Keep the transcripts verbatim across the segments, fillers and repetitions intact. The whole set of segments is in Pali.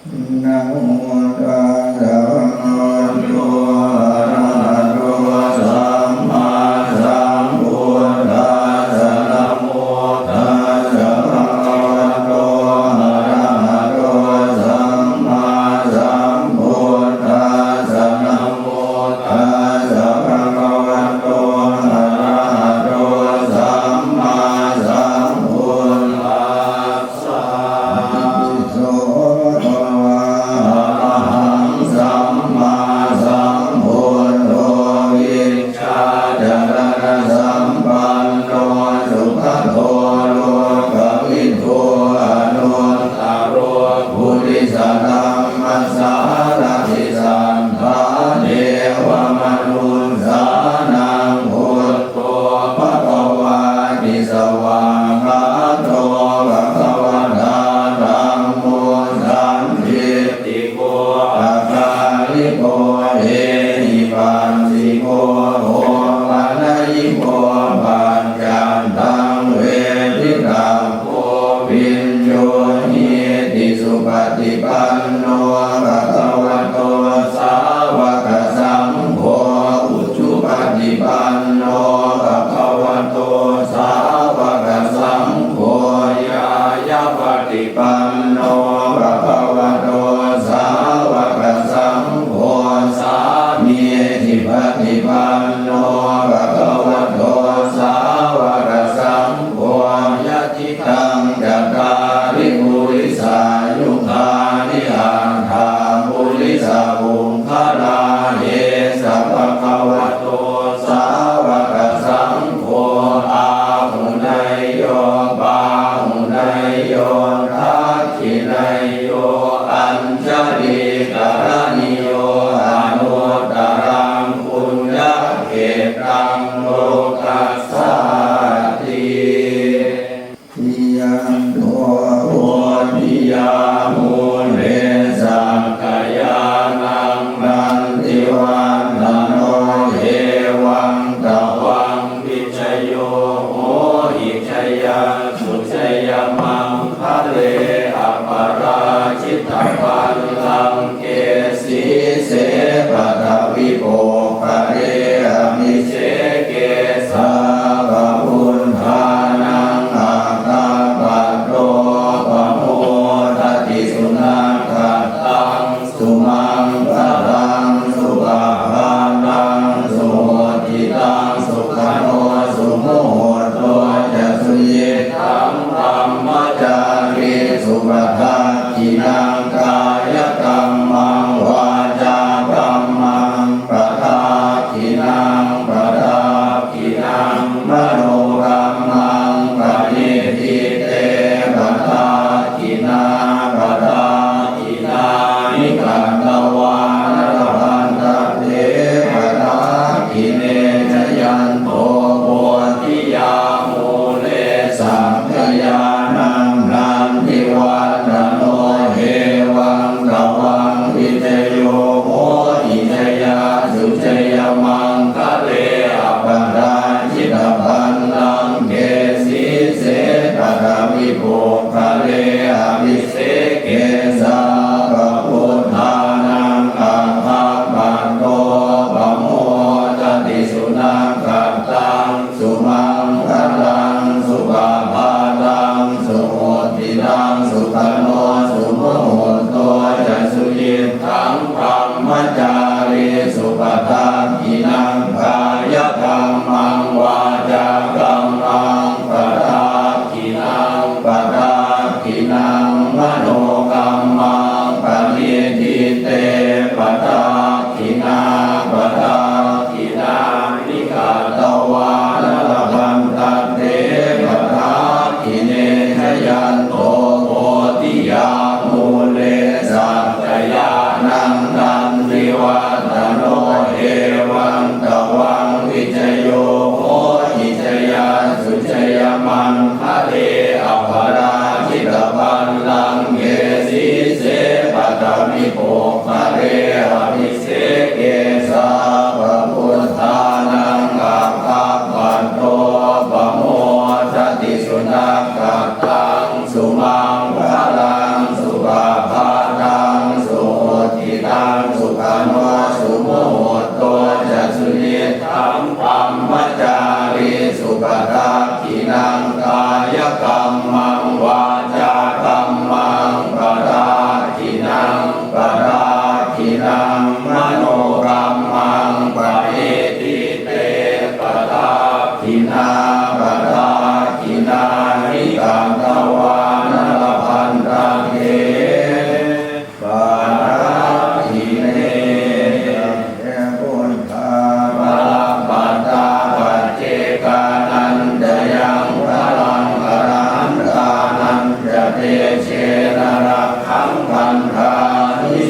Namo tassa bhagavato arahato sammāsambuddhassa. Namo tassa bhagavato arahato sammāsambuddhassa. Namo tassa bhagavato arahato sammāsambuddhassa. Itipi so bhagavā arahaṃ sammāsambuddho vijjācaraṇasampanno sugato lokavidū anuttaro purisadammasārathi satthā devamanussānaṃ buddho bhagavāti. Svākkhāto bhagavatā dhammo sandiṭṭhiko akāliko ehipassiko opanayiko paccattaṃ veditabbo viññūhīti. Supaṭipanno bhagavato sāvakasaṅgho, ujupaṭipanno bhagavato sāvakasaṅgho, ñāyapaṭipanno bhagavato sāvakasaṅgho, sāmīcipaṭipanno bhagavato sāvakasaṅgho, yadidaṃ cattāri purisayugāni aṭṭha purisapuggalā, esa bhagavato sāvakasaṅgho, āhuneyyo pāhuneyyo dakkhiṇeyyo añjalikaraṇīyo anuttaraṃ puññakkhettaṃ lokassāti. Jayanto bodhiyā mūle sakyānaṃ nandivaḍḍhano, evaṃ tvaṃ vijayo hohi jayassu jayamaṅgale, aparājitapallaṅke sīse paṭhavipokkhare abhiseke sabbabuddhānaṃ aggappatto pamodati. Sunakkhattaṃ sumaṅgalaṃ supabhātaṃ suhuṭṭhitaṃ, sukhaṇo sumuhutto ca suyiṭṭhaṃ brahmacārisu, padakkhiṇaṃ kāyakammaṃ vācākammaṃ padakkhiṇaṃ, padakkhiṇaṃ manokammaṃ paṇidhī te padakkhiṇā, padakkhiṇāni katvāna labhantatthe padakkhiṇe. Jayanto bodhiyā mūle sakyānaṃ nandivaḍḍhano, evaṃ tvaṃ vijayo hohi jayassu jayamaṅgale, aparājitapallaṅke sīse paṭhavipokkhare abhiseke sabbabuddhānaṃ aggappatto pamodati. Sunakkhattaṃ sumaṅgalaṃ supabhātaṃ suhuṭṭhitaṃ, sukhaṇo sumuhutto ca suyiṭṭhaṃ brahmacārisu, padakkhiṇaṃ kāyakammaṃ vācākammaṃ padakkhiṇaṃ, padakkhiṇaṃ manokammaṃ paṇidhī te padakkhiṇā, padakkhiṇāni katvāna labhantatthe padakkhiṇe. Jayanto bodhiyā mūle sakyānaṃ nandivaḍḍhano, evaṃ tvaṃ vijayo hohi jayassu jayamaṅgale, aparājitapallaṅke sīse paṭhavipokkhare abhiseke sabbabuddhānaṃ aggappatto pamodati. Sunakkhattaṃ sumaṅgalaṃ supabhātaṃ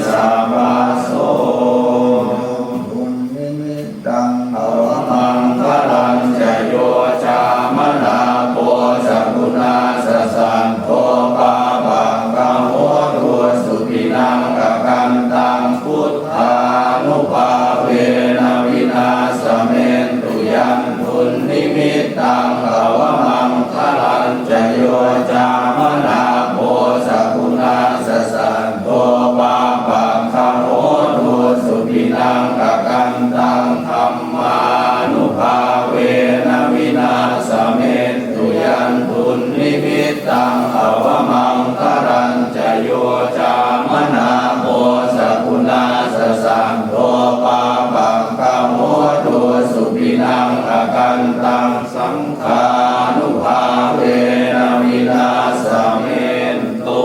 sabbaso. Dunnimittaṃ avamaṅgalañca yo cāmanāpo sakuṇassa saddo pāpaggaho dussupinaṃ akantaṃ buddhānubhāvena vināsamentu. Yandunnimittaṃ avamaṅgalañca yo cāmanāpo sakuṇassa saddo pāpaggaho dussupinaṃ akantaṃ dhammānubhāvena vināsamentu. Yandunnimittaṃ avamaṅgalañca yo cāmanāpo sakuṇassa saddo pāpaggaho dussupinaṃ akantaṃ saṅghānubhāvena vināsamentu.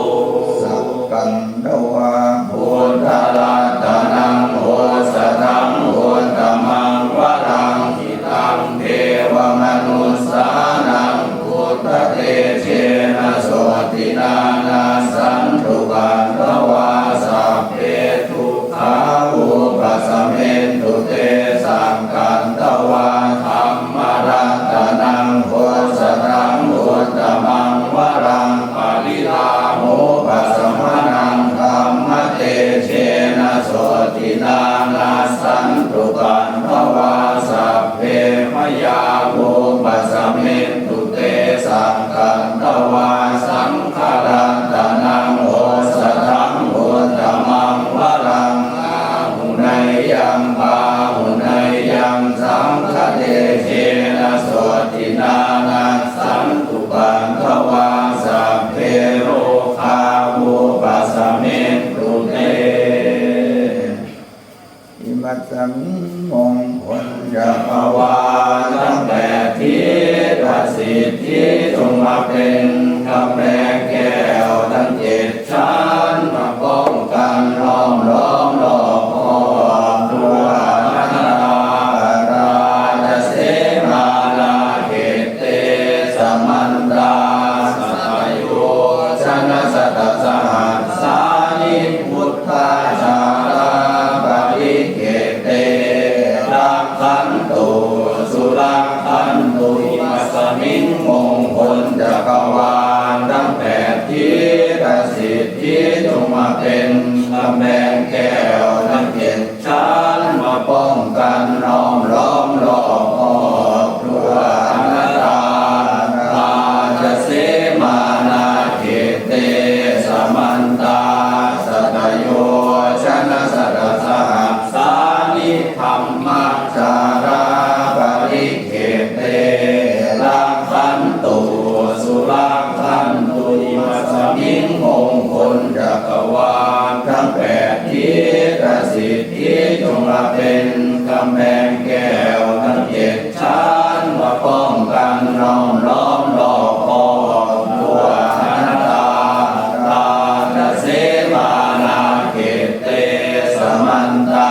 Sakkatvā buddharatanaṃ osathaṃ uttamaṃ varaṃ hitaṃ devamanussānaṃ buddhatejena sotthinā nassantupaddavā sabbe dukkhā vūpasamentu te. Sakkatvā dhammaratanaṃ osathaṃ uttamaṃ varaṃ pariḷāhūpasamanaṃ dhammatejena sotthinā nassantupaddavā sabbe bhayā vūpasamentu te. Sakkatvā saṅgharatanaṃ osathaṃ uttamaṃ varaṃ āhuneyyaṃ pāhuneyyaṃ saṅghatejena sotthinā nassantupaddavā sabbe rogā vūpasamentu te. Imasmiṃ มงคลจักรวาลทั้งแปดทิศประสิทธิจงมาเป็นกำแพงแก้วทั้งเจ็ดชั้นมาป้องกันล้อมล้อมรอบคอบทั่ว Anantā rājasemānā khette samantā satayojanasatasahassāni buddhajālā parikkhette rakkhantu surakkhantu. Imasmiṃ มงคลจักรวาลทั้งแปดทิศประสิทธิจงมาเป็นกำแพงแก้วทั้งเจ็ด ชั้นมาป้องกันล้อมล้อมรอบคอบทั่ว Anantā rājasemānā khette samantā satayojanasatasahassāni dhammajālā parikkhette rakkhantu surakkhantu. Imasmiṃ มงคลจักรวาลทั้งแปดทิศประสิทธิจงมาเป็นกำแพงแก้วทั้งเจ็ดชั้นมาป้องกันล้อมล้อมรอบคอบทั่ว Anantā rājasemānā khette samantā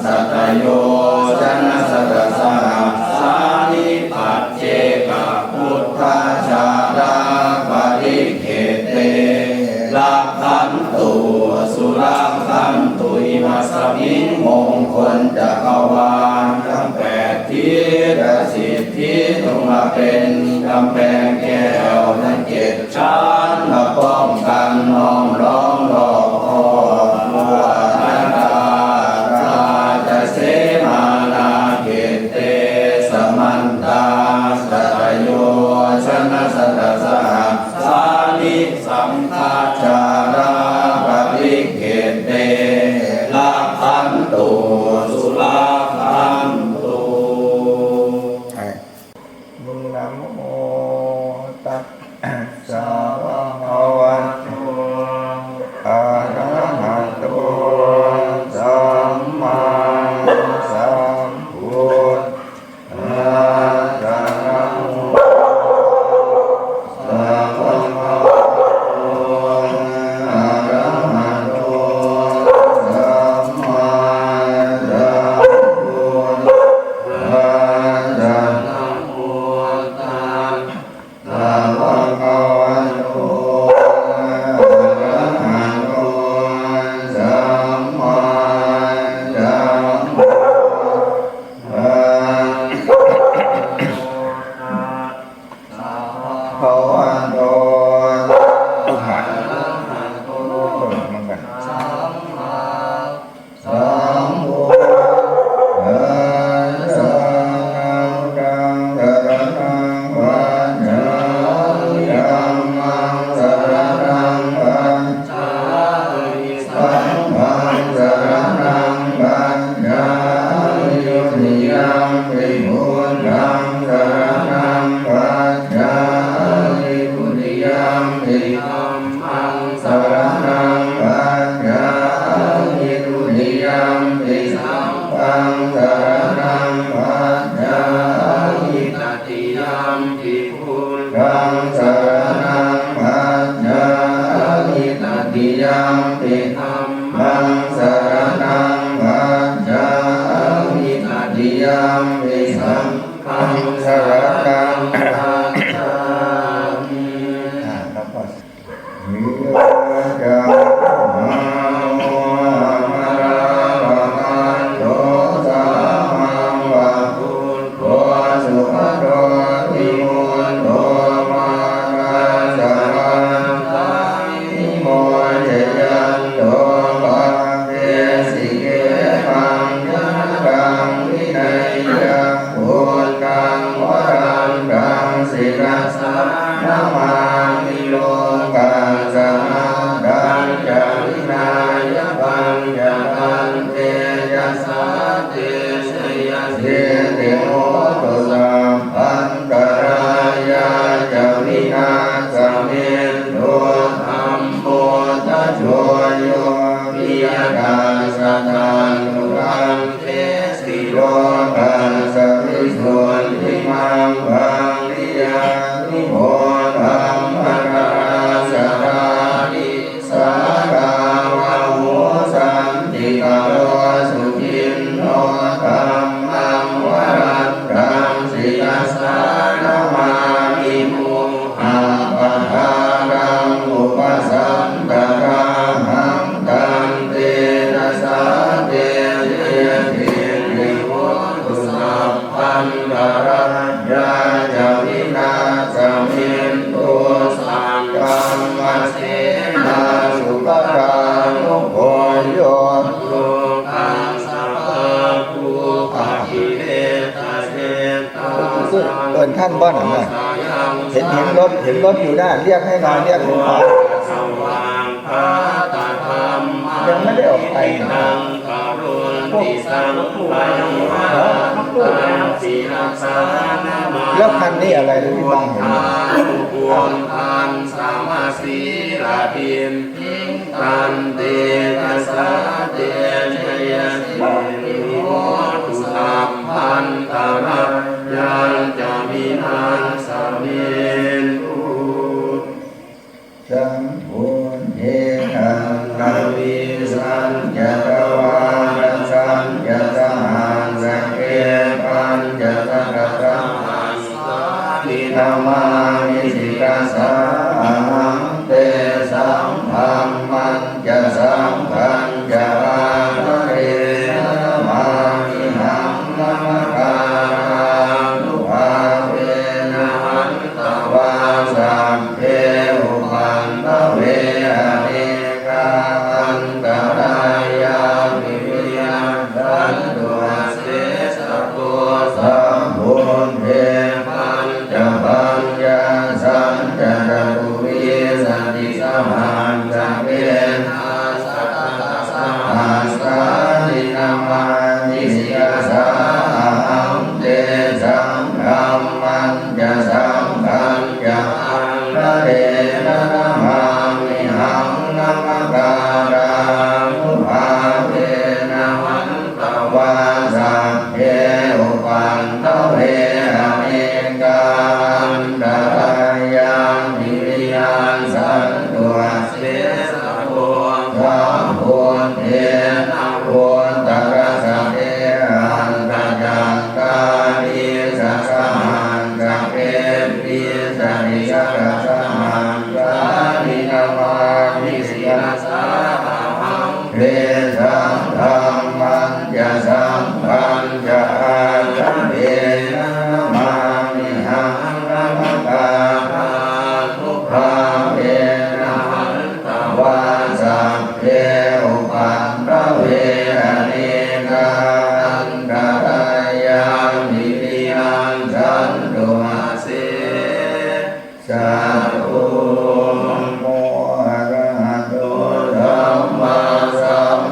satayojanasatasahassāni paccekabuddhajālā parikkhette rakkhantu surakkhantu. Imasmiṃ มงคลจักรวาลทั้งแปดทิศประสิทธิจงมาเป็นกำแพงแก้วทั้งเจ็ด ชั้นมาป้องกันล้อมล้อมรอบคอบทั่ว Anantā rājasemānā khette samantā satayojanasatasahassāni saṅghajālā parikkhette rakkhantu surakkhantu. นะโมตัสสะ ท่านบ่อนน่ะ เห็น เห็นรถ เห็นรถอยู่นะ เรียกให้หน่อย เรียกให้หน่อย ยังไม่ได้ออกไปนี่ แล้วคันนี้อะไรที่มองเห็น Tantejasā te jayasiddhi hotu sabbantarāyā ca vināsamentu. Sambuddhe aṭṭhavīsañca dvādasañca sahassake pañcasatasahassā ni namāmi sirasā ahaṃ. Tesaṃ dhammañca saṅghañca ādarena namāmihaṃ. Namakārānubhāvena hantvā sabbe upaddave anekā antarāyāpi vinassantu asesato. Sambuddhe pañcapaññāsañca catuvīsatisahassake dasasatasahassāni namāmi sirasā ahaṃ. Tesaṃ dhammañca saṅghañca ādarena namāmihaṃ. Namakārānubhāvena hantvā sabbe upaddave anekā antarāyāpi vinassantu asesato. Sambuddhe navuttarasate aṭṭhacattāḷīsasahassake vīsatisatasahassāni namāmi sirasā ahaṃ. Tesaṃ dhammañca saṅghañca ādarena namāmihaṃ. Namakārānubhāvena hantvā sabbe upaddave anekā antarāyāpi vinassantu ase sato. Namo arahato sammāsam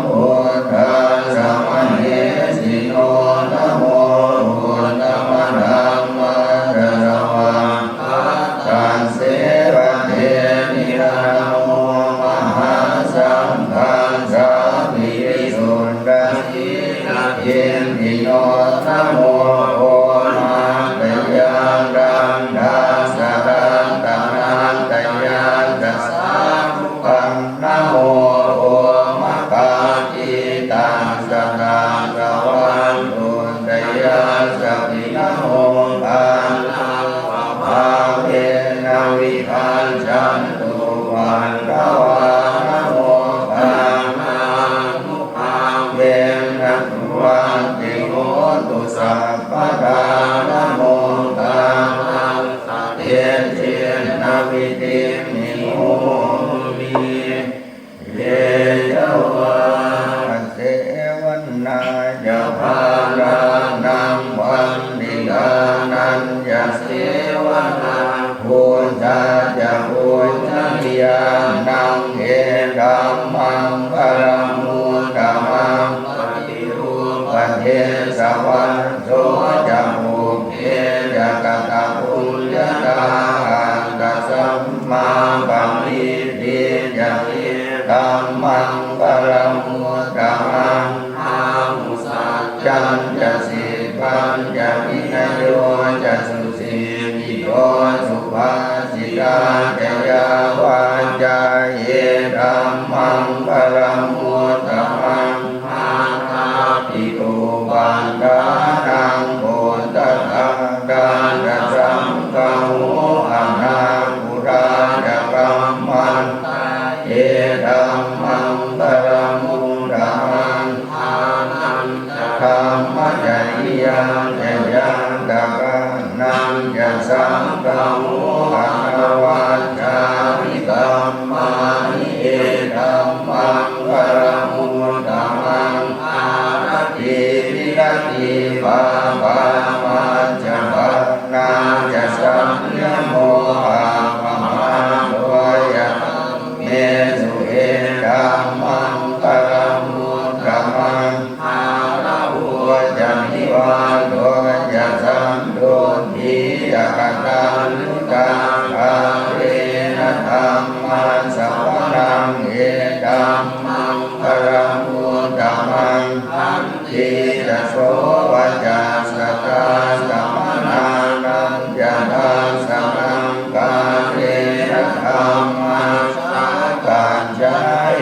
Iti ca sovacassatā samaṇānañca dassanaṃ kālena dhammasākacchā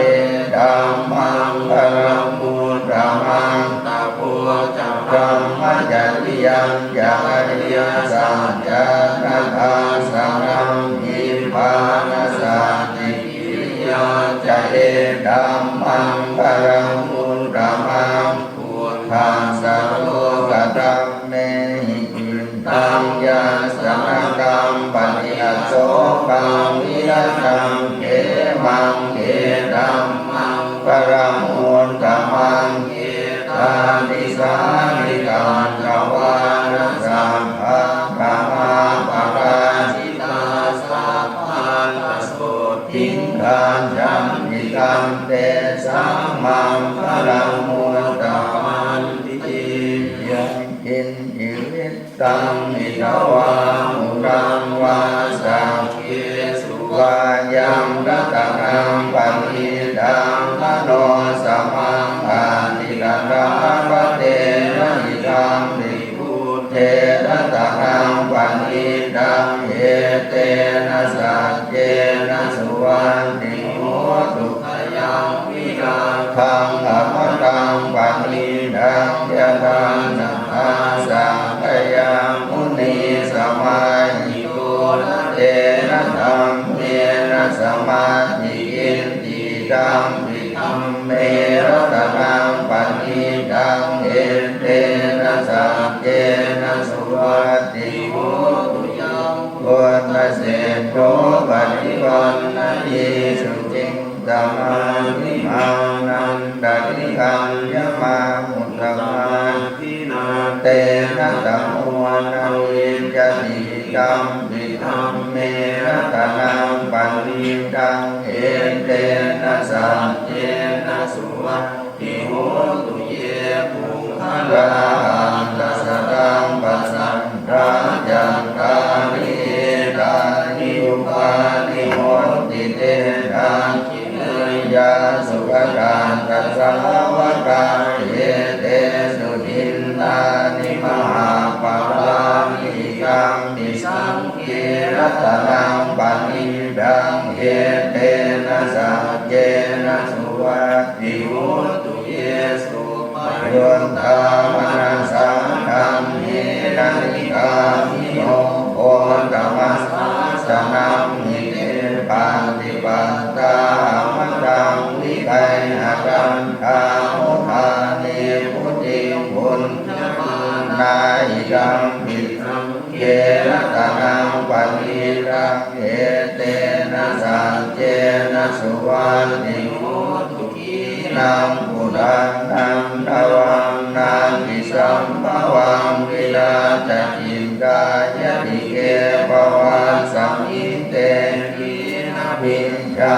etammaṅgalamuttamaṃ. Tapo ca brahmacariyañca ariyasaccāna dassanaṃ nibbānasacchikiriyā ca etammaṅgalamuttamaṃ. Phuṭṭhassa lokadhammehi cittaṃ yassa na kampati asokaṃ virajaṃ khemaṃ etammaṅgalamuttamaṃ. Etādisāni katvāna sabbatthamaparājitā sabbattha sotthiṃ gacchanti tantesaṃ maṅgalamuttamanti. Yaṅkiñci vittaṃ idha vā huraṃ vā saggesu vā yaṃ ratanaṃ paṇītaṃ na no samaṃ atthi tathāpatena idampi buddhe ratanaṃ paṇītaṃ etena saccena suvatthi hotu. Khayaṃ virāgaṃ amataṃ paṇītaṃ yadajjhagā sakyamunī samāhito na tena dhammena samatthi kiñci idampi dhamme ratanaṃ paṇītaṃ etena saccena suvatthi hotu. Yaṃ buddhaseṭṭho paṭivaṇṇayī suciṃ samādhimānantarikaññamā hu samādhinā tena samo na vijjati idampi dhamme ratanaṃ paṇītaṃ etena saccena suvatthi hotu. Ye puggalā aṭṭha sataṃ pasaṭṭhā cattāri etāni yugāni honti te dakkhiṇeyyā sugatassa sāvakā etesu dinnāni mahapphalāni idampi saṅghe ratanaṃ paṇītaṃ etena saccena suvatthi hotu. Ye suppayuttā manasā daḷhena nikkāmino gotamasāsanamhi te pattipattā amataṃ vigayha laddhā mudhā nibbutiṃ bhuñjamānā idampi saṅghe ratanaṃ paṇītaṃ etena saccena suvatthi hotu. Khīṇaṃ purāṇaṃ navaṃ natthi sambhavaṃ virattacittāyatike pavassamiṃ te khīṇabījā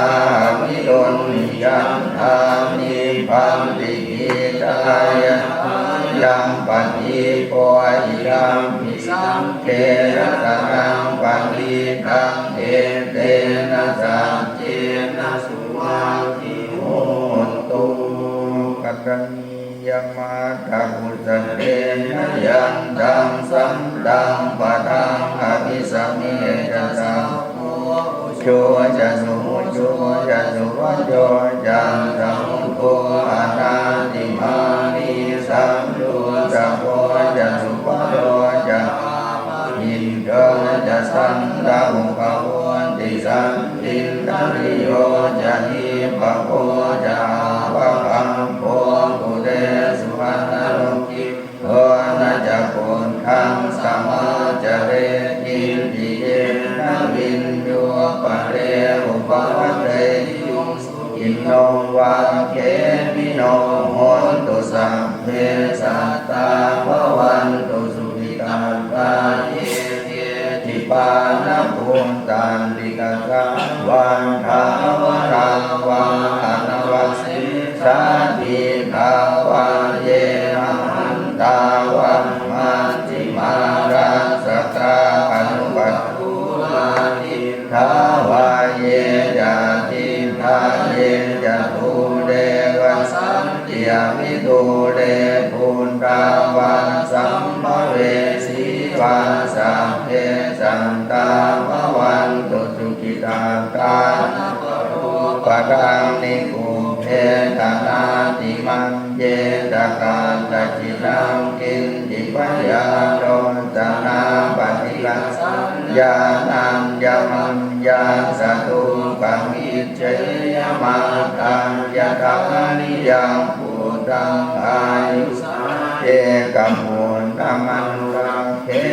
avirūḷhicchandā nibbanti gītā yathāyampadīpo idampi saṅghe ratanaṃ paṇītaṃ etena saccena suvatthi hotu. Karaṇīyamatthakusalena yantaṃ santaṃ padaṃ abhisamecca sakko ujū ca suhujū ca suvaco cassa mudu anatimānī santussako ca subharo ca appakicco ca santamukhavo ti santindriyo ca nipako ca appagabbho kulesu ananugiddho na ca khuddaṃ samācare kiñci yena viññū pare upavadeyyuṃ. Sukhino vā khemino hontu sabbe sattā bhavantu sukhitattā. Ye keci pāṇabhūtatthi tasā vā thāvarā vā anavasesā dīghā vā ye mahantā vā majjhimā rassakā aṇukathūlā diṭṭhā vā ye ca adiṭṭhā ye ca dūre vasanti Yavidūre puttāva sambhavesī vā, sabbe sattā bhavantu sukhitattā. Na paro paraṃ nikubbetha, nātimaññetha katthaci naṃ kiñci, byārosanā paṭighasaññā, nāññamaññassa dukkhamiccheyya. Mātā yathā niyaṃ puttaṃ āyusā ekaputtamanurakkhe,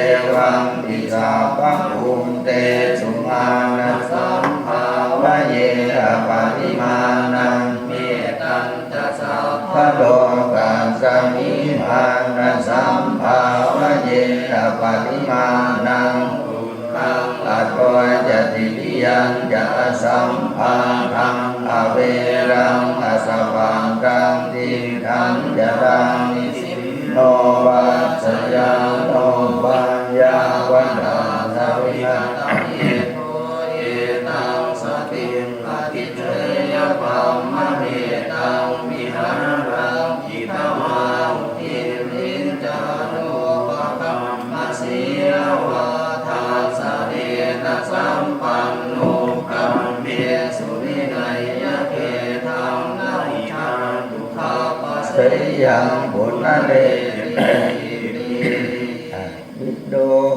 evampi sabbabhūtesu mānasambhāvaye aparimāṇaṃ. Mettañca sabbalokasmiṃ mānasambhāvaye aparimāṇaṃ, uddhaṃ adho ca tiriyañca asambādhaṃ averaṃ asapattaṃ. Tiṭṭhañcaraṃ nisinno vā sayāno vā yāvatassa vigatamiddho, etaṃ satiṃ adhiṭṭheyya brahmametaṃ vihāraṃ idhamāhu. Diṭṭhiñca anupagamma sīlavā dassanena sampanno, kāmesu vineyya gedhaṃ, na hi jātu gabbhaseyyaṃ punaretīti.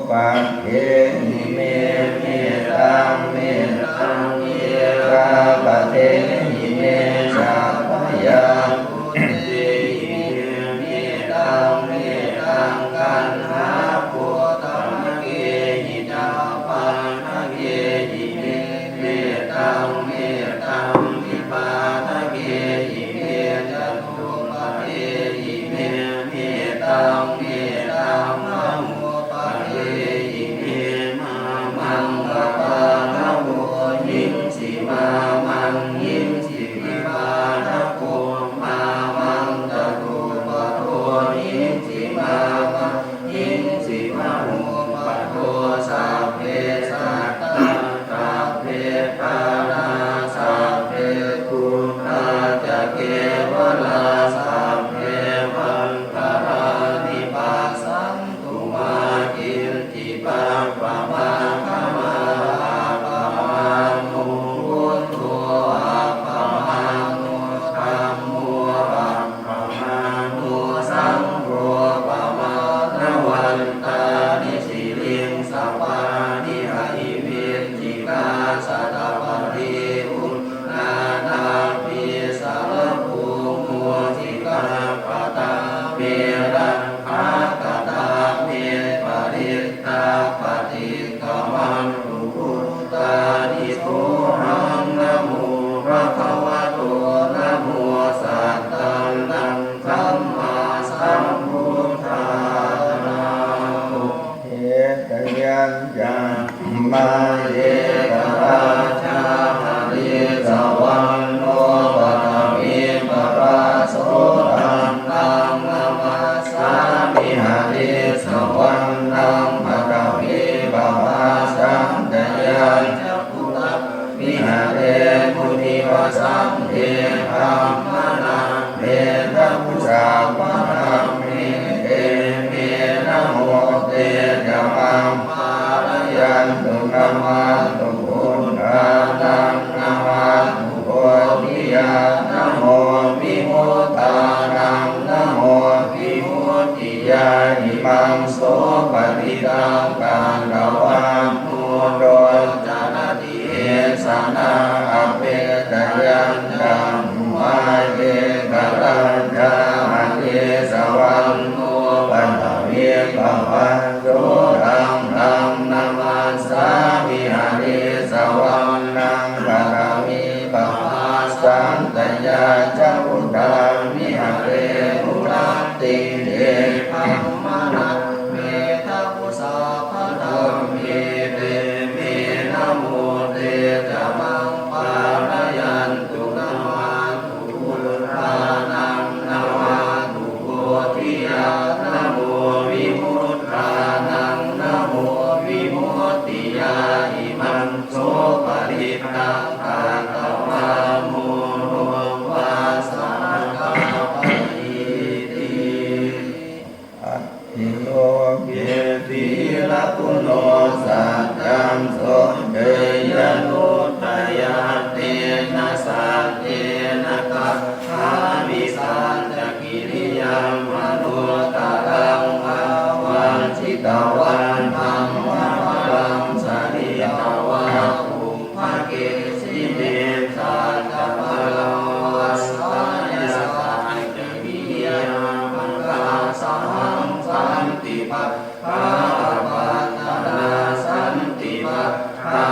Viruḷhūpakkhehi me mettaṃ, mettaṃ erāpathehi me sabbaya, bhūtehi me mettaṃ, mettaṃ gandhabbhottapākehi ca pādakehi me mettaṃ, mettaṃ dipādakehi me catupakehi me mettaṃ, mettaṃ bahūpakehi me. Mā maṃ apādo hiṃsi, mā maṃ hiṃsi vipādako, mā maṃ catupaddho hiṃsi, mā maṃ hiṃsi bahūpaddho. Sabbe sattā sabbe pāṇā sabbe bhūtā ca kevalā, sabbe maṅgalāni passantu mā kiñci pāpamāgamā. Appamāṇo buddho, appamāṇo dhammo, appamāṇo saṅgho, pamāṇavantāni siriṃsapāni ahi vicchikā satapadī uṇṇānābhī sarabū mūsikā. Katā me rakkhā, katā me parittā, paṭikkamantu bhūtāni. Sohaṃ namo bhagavato, namo sattannaṃ sammāsambuddhānaṃ. Etayañca Mahārājā harissavaṇṇo paṭhavipabhāso, taṃ taṃ namassāmi harissavaṇṇaṃ paṭhavipabhāsaṃ. Tayajja gutā viharemu divasaṃ, ye brāhmaṇā vedagū sabbadhamme, te me namo te ca maṃ pālayantu. Namatthu buddhānaṃ, namatthu bodhiyā, namo vimuttādhammānaṃ, namo vimuttiyā. Imaṃ so patittaṃ katvā, moro carati esanā. Apetayañcāhaṃ ekarattajā harissavaṇṇo paṭhavipabhāso, taṃ taṃ namassāmi harissavaṇṇaṃ paṭhavipabhāsaṃ. Tayajja gutā viharemu rattiṃ, ye brāhmaṇā vedagū sabbadhamme, te me namo te ca maṃ pālayantu. Namatthu buddhānaṃ, namatthu bodhiyā, namo vimuttā Saccakiriyamanuttaraṃ āvajjitvā dhammabalaṃ saritvā pubbake jine saccabalaṃ vassāya saccakiriyamāgāsahaṃ santi pakkhā apattanā santi pakkhā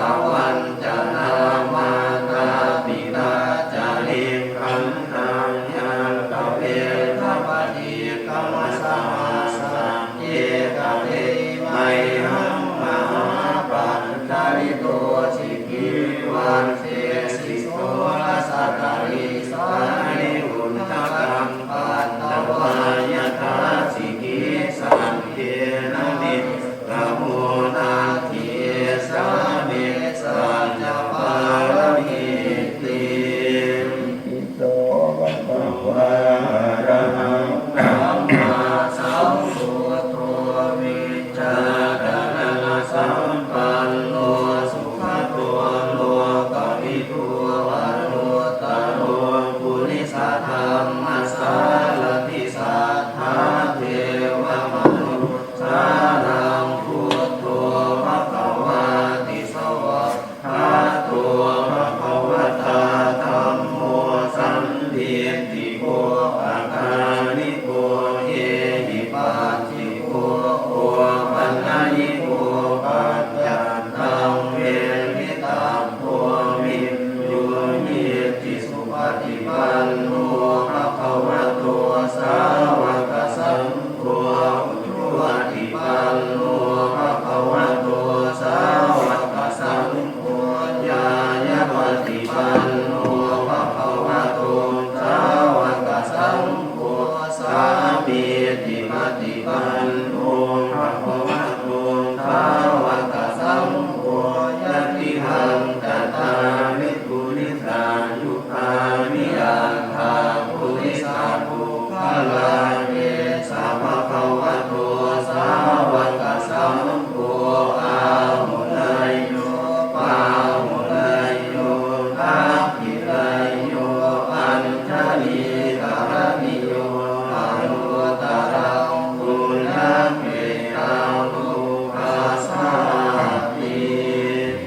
avañcanā mātā pitā ca nikkhantā ñātakavela paṭikkama saha sacce kate mayhaṃ mahāpañjalito sikhī vassesi soḷasaṭṭhāyikāni uddakaṃ patvā yathā sikhī saṅghena vikkamo natthi esā me saccapāramīti. Itipi so bhagavā arahaṃ sammāsambuddho vijjācaraṇasampanno sugato lokavidū anuttaro purisadammasārathi satthā devamanussānaṃ buddho bhagavāti. Svākkhāto bhagavatā dhammo sandiṭṭhiko akāliko ehipassiko opanayiko paccattaṃ veditabbo viññūhīti. Supaṭipanno bhagavato sāvakasaṅgho ujupaṭipanno bhagavato sāvakasaṅgho ñāyapaṭipanno bhagavato sāvakasaṅgho sāmīcipaṭipanno bhagavato sāvakasaṅgho yadidaṃ cattāri purisayugāni aṭṭha purisapuggalā esa bhagavato sāvakasaṅgho āhuneyyo pāhuneyyo dakkhiṇeyyo añjalikaraṇīyo anuttaraṃ puññakkhettaṃ lokassāti.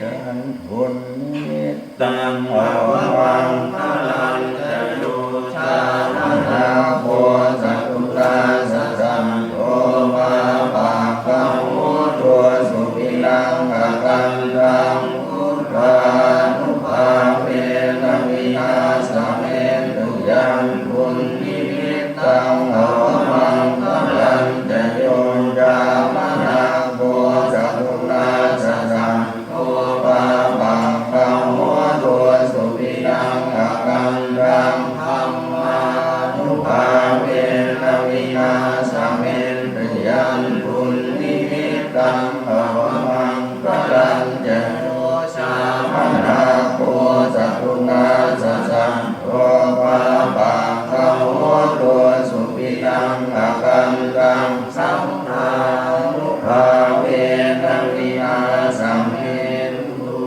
Yaṃ dunnimittaṃ avamaṅgalañca yo cāmanāpo sakuṇassa saddo pāpaggaho dussupinaṃ akantaṃ buddhānubhāvena vināsamentu. Yaṃ dunnimittaṃ avamaṅgalañca yo cāmanāpo sakuṇassa saddo pāpaggaho dussupinaṃ akantaṃ dhammānubhāvena vināsamentu. Yaṃ dunnimittaṃ avamaṅgalañca yo cāmanāpo sakuṇassa saddo pāpaggaho dussupinaṃ akantaṃ saṅghānubhāvena vināsamentu.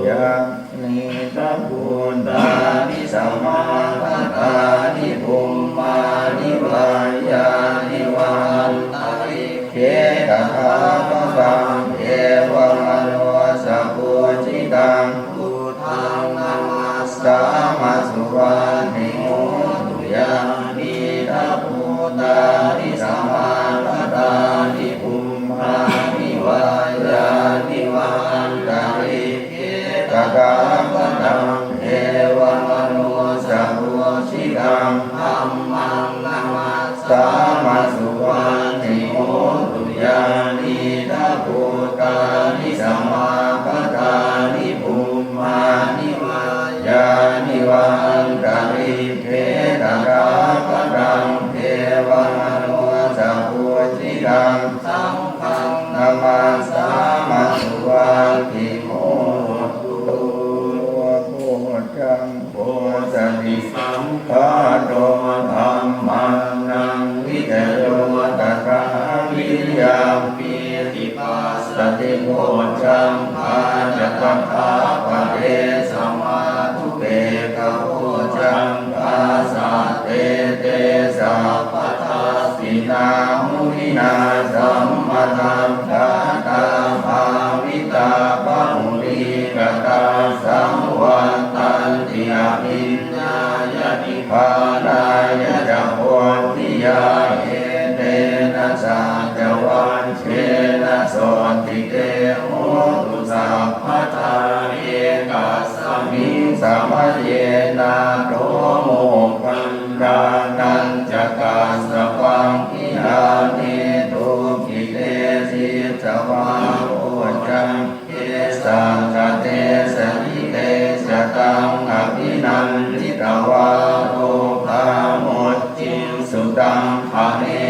Yaṃ nidha bhūtāni samāgatāni bhummāni vā yāni va antalikkhe tathāgataṃ devamanussapūjitaṃ buddhaṃ namassāma suvatthi hotu. Yānīdha bhūtāni samāgatāni bhummāni vā yāni va antalikkhe tathāgataṃ devamanussapūjitaṃ dhammaṃ namassāma suvatthi hotu. Yānīdha bhūtāni samāgatāni bhummāni vā yāni va antalikkhe tathāgataṃ devamanussapūjitaṃ saṅghaṃ namassāma suvatthi hotu. Bojjhaṅgo satisaṅkhāto dhammaṃ vicayo tathā viriyampīti passaddhi bojjhaṅgā ca tathāpare samādhupekkhabojjhaṅgā satthe Saṅkhātā bhāvitā bahulīkatā saṃvattanti abhiññāya nibbānāya ca bodhiyā. Etena saccavajjena sotthi te hotu sabbadā. Ekasmiṃ samaye nātho moggallānañca kassapaṃ gilāne dukkhite disvā bojjhaṅge satta desayi. Te ca taṃ abhinanditvā rogā mucciṃsu taṅkhaṇe.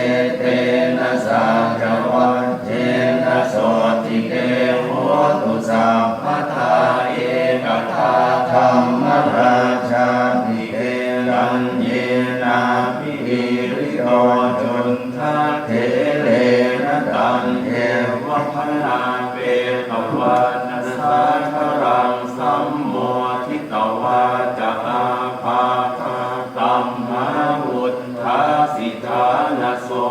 Etena saccavajjena sotthi te hotu sabbadā. Ekadā dhammarājāpi gelaññenābhipīḷito cun dattherena taññeva bhaṇāpetvāna sādaraṃ sammoditvā ca ābādhā tamhā vuṭṭhāsi ṭhānaso.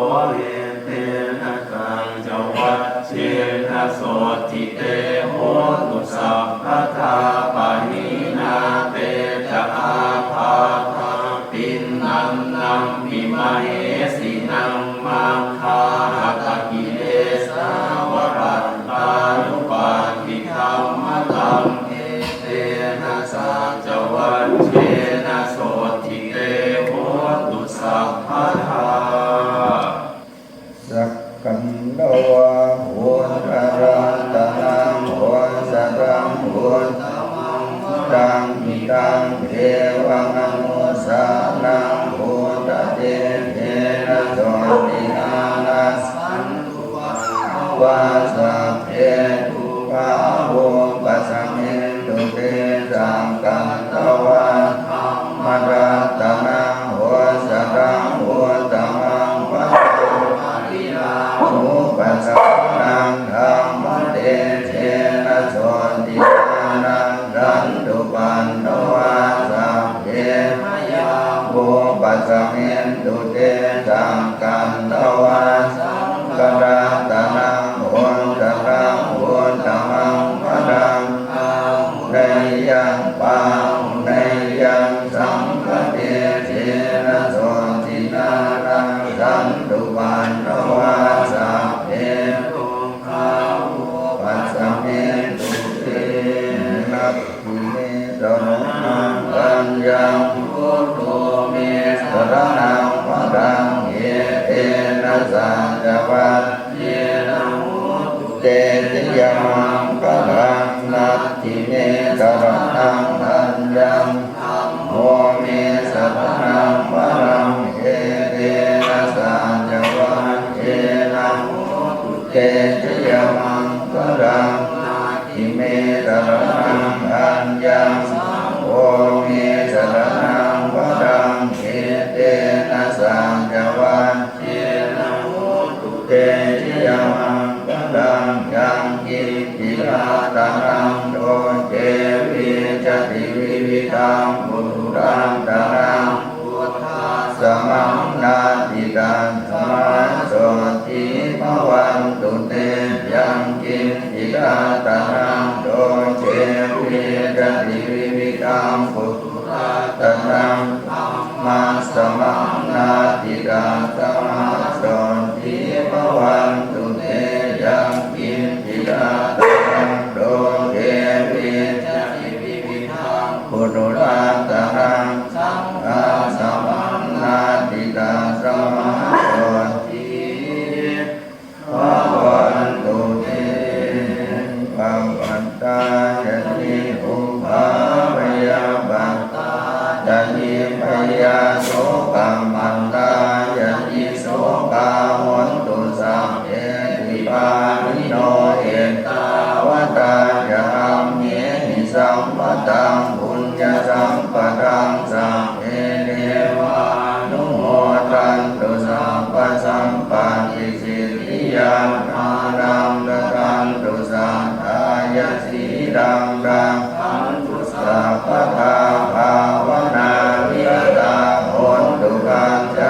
Etena saccavajjena sotthi te hotu sabbadā. Pahīnā te ca ābādhā tiṇṇannampi mahesinaṃ maggāhatakilesāva pattānuppattidhammataṃ. Etena saccavajjena sotthi te hotu sabbadā. Sakandhavā buddharatanaṃ osathaṃ uttamaṃ varaṃ hitaṃ devamanussānaṃ buddhatejena sotthinā nassantu paṇṇavā sabbe dukkhā vūpasamentu te. Sakandhavā dhammaratanaṃ osathaṃ uttamaṃ varaṃ pariḷāhūpasamanaṃ dhammatejena sotthinā nassantu paṇṇavā sabbe bhayā vūpasamentu te. Sakandhavā saṅgharatanaṃ osathaṃ uttamaṃ varaṃ āhuneyyaṃ pāhuneyyaṃ saṅghatejena sotthinā nassantu paṇṇavā sabbe rogā vūpasamentu te. Natthi me saraṇaṃ aññaṃ buddho me saraṇaṃ varaṃ etena saccavajjena hotu te jayamaṅgalaṃ. Natthi me saraṇaṃ aññaṃ dhammo me saraṇaṃ varaṃ etena saccavajjena hotu te jayamaṅgalaṃ. Natthi me saraṇaṃ aññaṃ saṅgho me saraṇaṃ varaṃ etena saccavajjena hotu te jayamaṅgalaṃ. Yaṅkiñci ratanaṃ loke vijjati vividhaṃ puthu ratanaṃ buddhasamaṃ natthi tasmā sotthī bhavantu te. Yaṅkiñci ratanaṃ loke vijjati vividhaṃ puthu ratanaṃ dhammasamaṃ natthi tasmā sotthī bhavantu te. Yaṅkiñci ratanaṃ loke vijjati vividhaṃ puthu ratanaṃ saṅghasamaṃ natthi tasmā sotthī bhavantu te. Uppamañca niddhubbabyāpad- -āca nibbhayā sokappattā ca nissokā hontu sabbepi pāṇino. Ettāvatā ca amhehi sambhataṃ puññasampadaṃ sabbe devānumodantu sabbasampatti- -siddhiyā. Dānaṃ dadantu saddhāya sīlaṃ rakkhantu sabbadā bhāvanābhiratā hontu gacchantu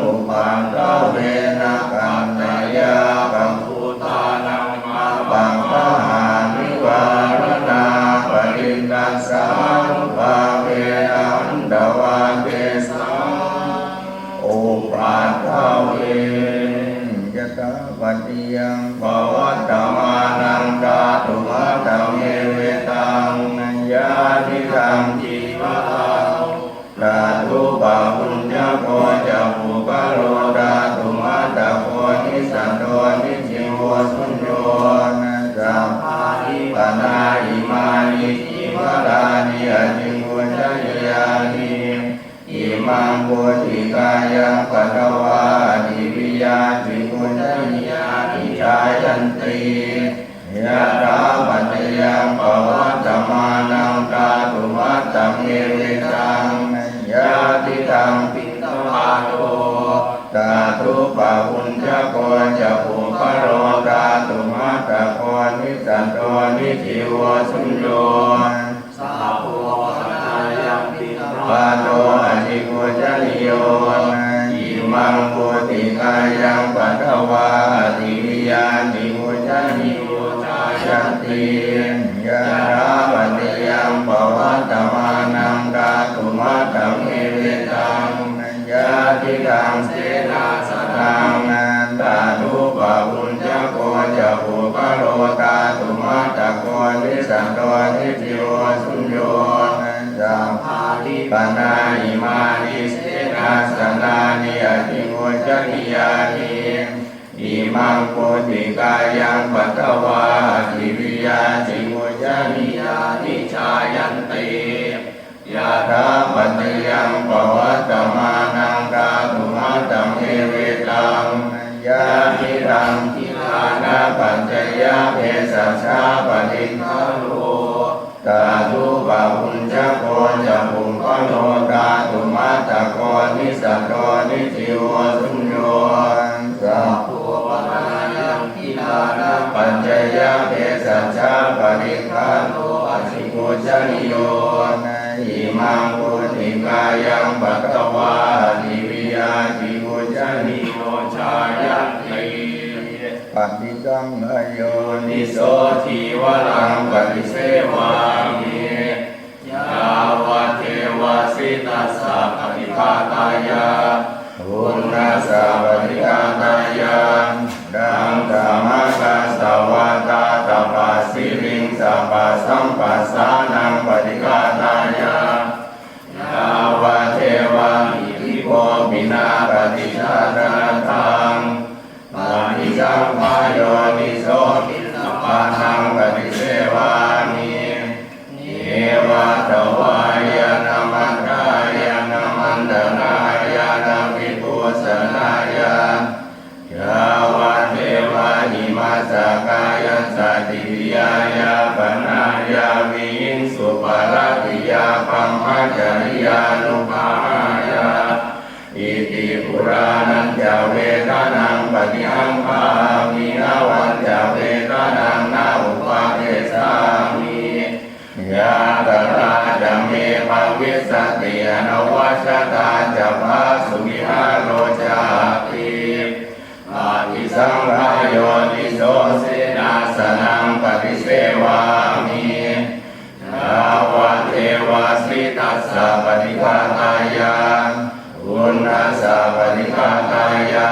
upaddavena kattayya kakuttā dhammā paggahanivāraṇā parittassānubhāvena hantvā tesaṃ upaddave. Yathāpaccayaṃ pavattamānaṃ dhātumattamevetaṃ, na yadidaṃ kiñci pahāto, tathūpabhuñjako ca puggalo dhātumattako nissatto nijjīvo suñño, na sabbāni pana imāni cīvaraṇi ācikkhujjanīyāni, imaṃ pūtikāyaṃ patvā ācikkhujjanīyāni jāyanti. Yathāpaccayaṃ pavattamānaṃ dhātumattamevetaṃ, na yadidaṃ piṇḍapāto, tathūpabhuñjako ca puggalo dhātumattako nissatto nijjīvo suñño, sabbo panāyaṃ piṇḍapāto ācikkhujjanīyo, na imaṃ pūtikāyaṃ patvā ācikkhujjanīyo jāyanti. Yathāpaccayaṃ pavattamānaṃ dhātumattamevetaṃ, na yadidaṃ senāsanaṃ, tathūpabhuñjako ca puggalo dhātumattako nissatto nijjīvo suñño, na sabbāni pana imāni senāsanāni ācikkhujjanīyāni, imaṃ pūtikāyaṃ patvā ācikkhujjanīyāni jāyanti. Yathāpaccayaṃ pavattamānaṃ dhātumattamevetaṃ, na yadidaṃ gilānapaccayabhesajjaparikkhāro, tathūpabhuñjako ca puggalo dhātumattako nissatto nijjīvo suñño, sabbo panāyaṃ gilānapaccayabhesajjaparikkhāro ācikkhujjanīyo, na imaṃ pūtikāyaṃ patvā ācikkhujjanīyo jāyanti. Paṭisaṅkhā yoniso cīvaraṃ paṭisevāmi, yāvadeva sītassa paṭighātāya, uṇhassa paṭighātāya, taṃsamākassa vātātapasiriṃsapasamphassānaṃ paṭighātāya, yāvadeva piṭṭhibhūmiṃ na paṭicchādanatthaṃ. Paṭisaṅkhā yoniso piṇḍapātaṃ paṭisevāmi, neva davāya na madāya na maṇḍanāya na vibhūsanāya, yāvadeva imassa kāyassa ṭhitiyā yāpanāya vihiṃsuparatiyā brahmacariyānuggahāya, iti purāṇañca vedanaṃ paṭihaṅkhāmi navañca vedanaṃ na uppādessāmi, yātrā ca me bhavissati anavajjatā ca phāsuvihāro cāti. Paṭisaṅkhā yoniso senāsanaṃ paṭisevāmi, yāvadeva sītassa paṭighātāya, uṇhassa paṭighātāya,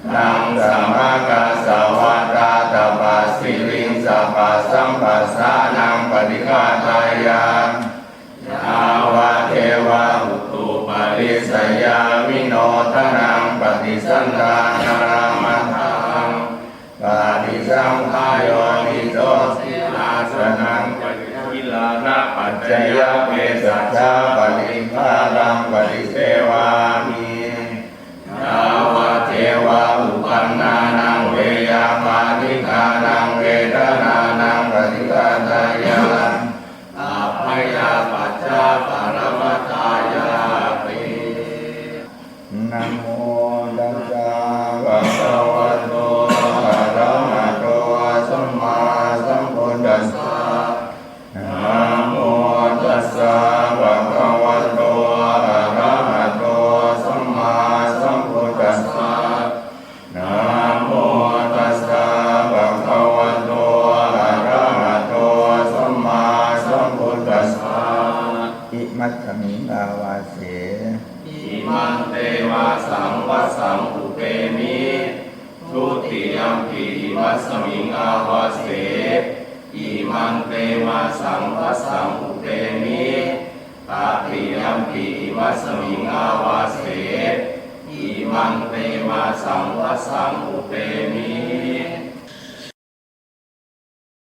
taṃsamākassa vātātapasiriṃsapasamphassānaṃ paṭighātāya, yāvadeva utuparissayavinodanaṃ paṭisallānārāmatthaṃ. Paṭisaṅkhā yoniso senāsanaṃ paṭigilānapaccayabhesajjaparikkhāraṃ paṭisevāmi, yāvadeva uppannānaṃ veyyābādhikānaṃ vedanānaṃ paṭighātāya, abyāpajjhaparamatāyāti. Namo tassa bhagavato arahato sammāsambuddhassa. Namo tassa bhagavato arahato sammāsambuddhassa. imasmiṃ āvase. Imaṃ te māsaṃ vassaṃ upemi. Dutiyampi imasmiṃ āvase. Imaṃ te māsaṃ vassaṃ upemi. Tatiyampi imasmiṃ āvase. Imaṃ te māsaṃ vassaṃ upemi.